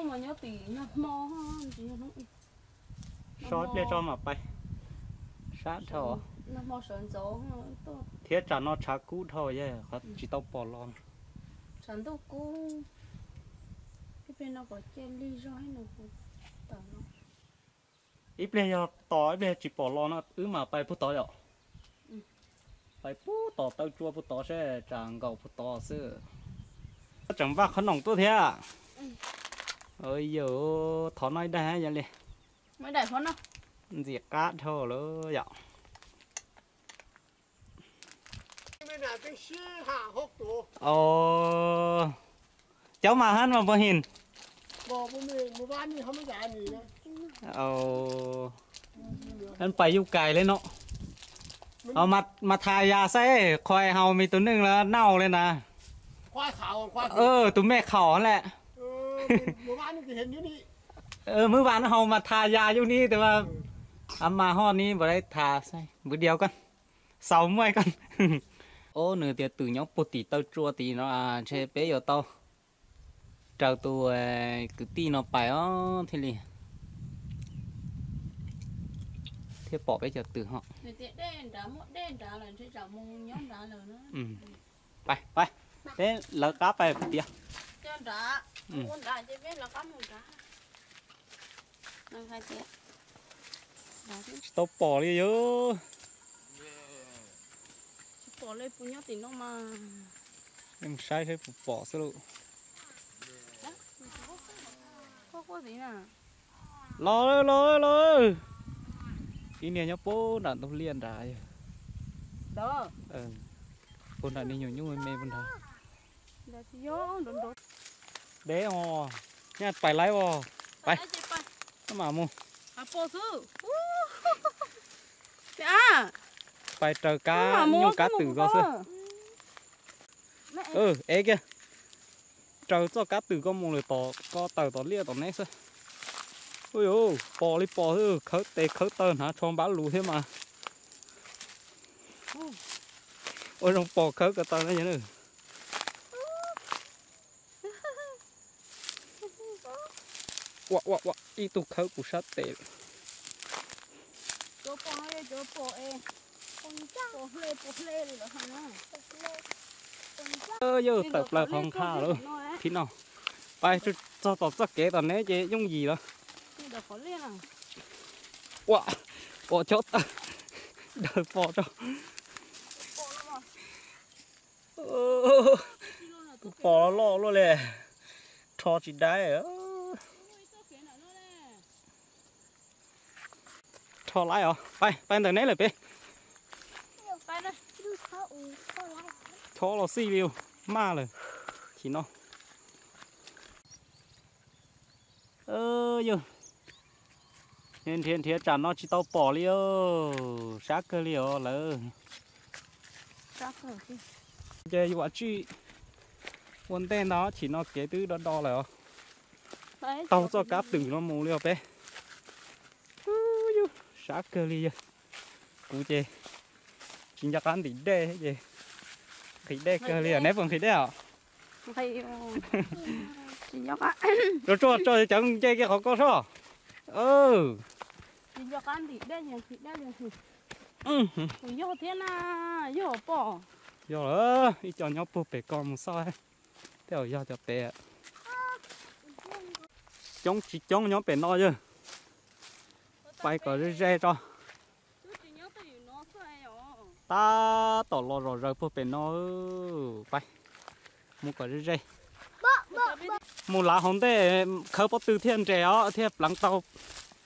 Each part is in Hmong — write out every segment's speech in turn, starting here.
Mas nyob tim nag hmo, tsis yog hnub ib. So ib pliag tso mam pais. Sab dhau. Nag hmo sawv ntxov tuaj. Thiab tsam no tshav kub dhau, yog qhov tsis tau pom los. Tshav ntuj kub. Ib pliag no kom cia lig zog no kuv tawm no. Ib pliag yog tos ib pliag tsis pom los no wb mam pais puag tod yom. Pais puag tod taw tsua puag tod seb tsam nkaum puag tod xwb. Tseem npaj qhov noom tuaj thiab. Yog thov noj ib daim yog li. Ntxim qab dhau lawm yom. Cov mas hab mas puas him. Pais yuj kais li no. Mas thas yas saib qhuas haus mis tus neej lawm nau li na. Tus mej khaum lawm. Mwb vas no haus mas thas yas yug ni tus mas, mas hoj ni npaum li thas saib npws diaus koj, xaus muaj koj. Ob, nws tias twm nyob puag tim taw tsua tim no, ntshe peb yuav tau raws tus kwv tij no pais os thiaj li, thiaj pom peb cov twm ho. Pais, pais, peb lawv qab pais tias. Tsis tau pom li yog. Mus saib saib puas pom xwb lauj. Los los los. Ib niag nyob puag nram ntug liaj nrad. Puag nram niag nyuam nyuj me puag nrad. Deb os, nyaj pais laib os. Pais, mam mus. Pais raws kab nyuj kab twm ko xwb. Ev kiag, raws txoj kab twm ko mus lawm tom ko taws tom liaj tom neb xwb. Ua yuav pom li pom xwb, khawb tes khawb taw hnav tsho npab lus thiab mas. Ua zoo pom khawb ko taw na yog. Ua ua ua, ib tug khawb kuv sab tes lawm. Yog tawm plaws qhov nqha lawm phib no. Pais txog tom txoj kev tom neb ces yooj yim lawm. Ua, pom chob tawg, daws pom tso. Tus pom loj luaj li, rho tsis dai. Rho laib os, pais, pais ntawm neb lawm peb. Chob los xij li, maj lawm. Chim no. Yog nrhiav nrhiav tsam no tsis tau pom li os, sab kawg li os lawm. Ces yuav tsij ua ntej ntag, chim no kev twb do do lawm os. Taug txoj kab twm no mus li os peb. Sab kawg li yog. Kuv ces tsis nco qab ntim dej ces nqhis dej kawg li os. Neb puas nqhis dej os? Tsuag tsuag tso cov nce kiag qhov ko soj. Yog lawm, ib co nyob puag pem ko mus xauj thiab, yog cov pem. Coob tsis coob nyob pem no yog. Pais kom ze ze tso. Tab tom los zom zaws puag pem no. Pais mus kom ze ze. Mus lav hauv ntej, khawb pob tw thiaj nres os, thiaj pleev tau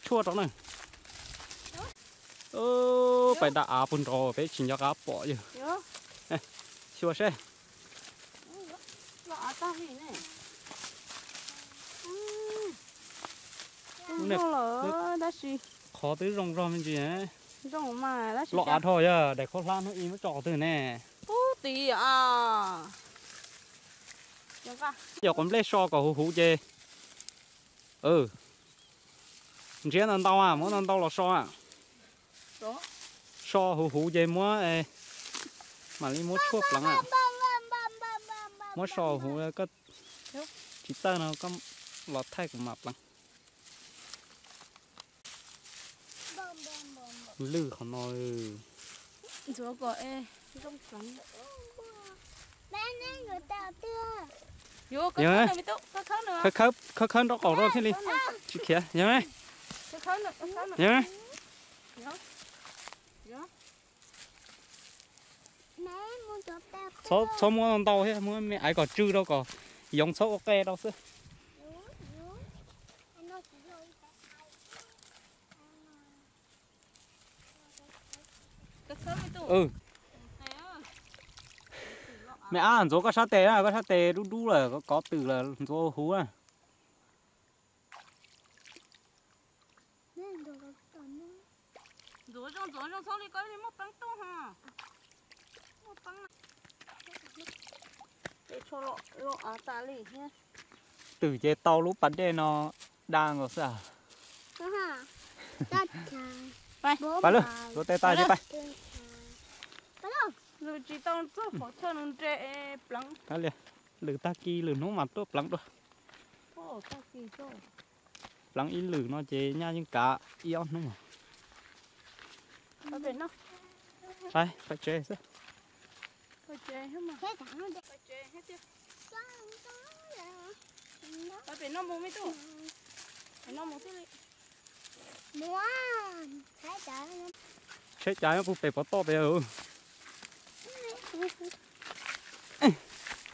tshuaj rau na. Pais da av puag nrad peb tsis nco qab pom yog. Xyuas seb. Qhov twb zoo zog me ntsis. Los av dhau yog daim khaub hlab hnub ib muab tso qhov twg ne? Pub tid a. Yog quav nplej so kom huv huv ces. Ntsiab ntau ntau, muab ntau ntau los so. So huv huv ces muab, mam li muab tshuaj pleev. Muab so huv, tsis tawj no koj Los thaij kuv mam pleev. Lwj qhov no. Ntxuav kom zoo pleev. Yuav khawb khawb nraub qaum rau thiaj li tsis khiav, yog me. Yog me. Txhob muab ntau thiab, muab me aiv kom tsw rau kom yoov txhob ua qe rau xwb. Me ab, ntxuav koj sab tes na, koj sab tes dub dub lawm, kov twm lawm, ntxuav huv na. Ntxuav zoo, ntxuav zoo, txhob li koj li muaj peeb tuaj ho. Muaj peeb. Twm ces tau lub pas dej no da nkaus xwb. Pais lawm, ntxuav tes tas ces pais. Lwm tsis tau txog qhov chaw no nres pleev. Lwm tag kis lwm hnub mas tuaj pleev dua. Pleev ib lwm no ces nyaj yeej kav ib ob hnub. Pais tsev xwb. Tsheb cav nyob puag pem pov toj pem.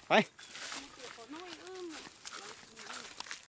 Pais.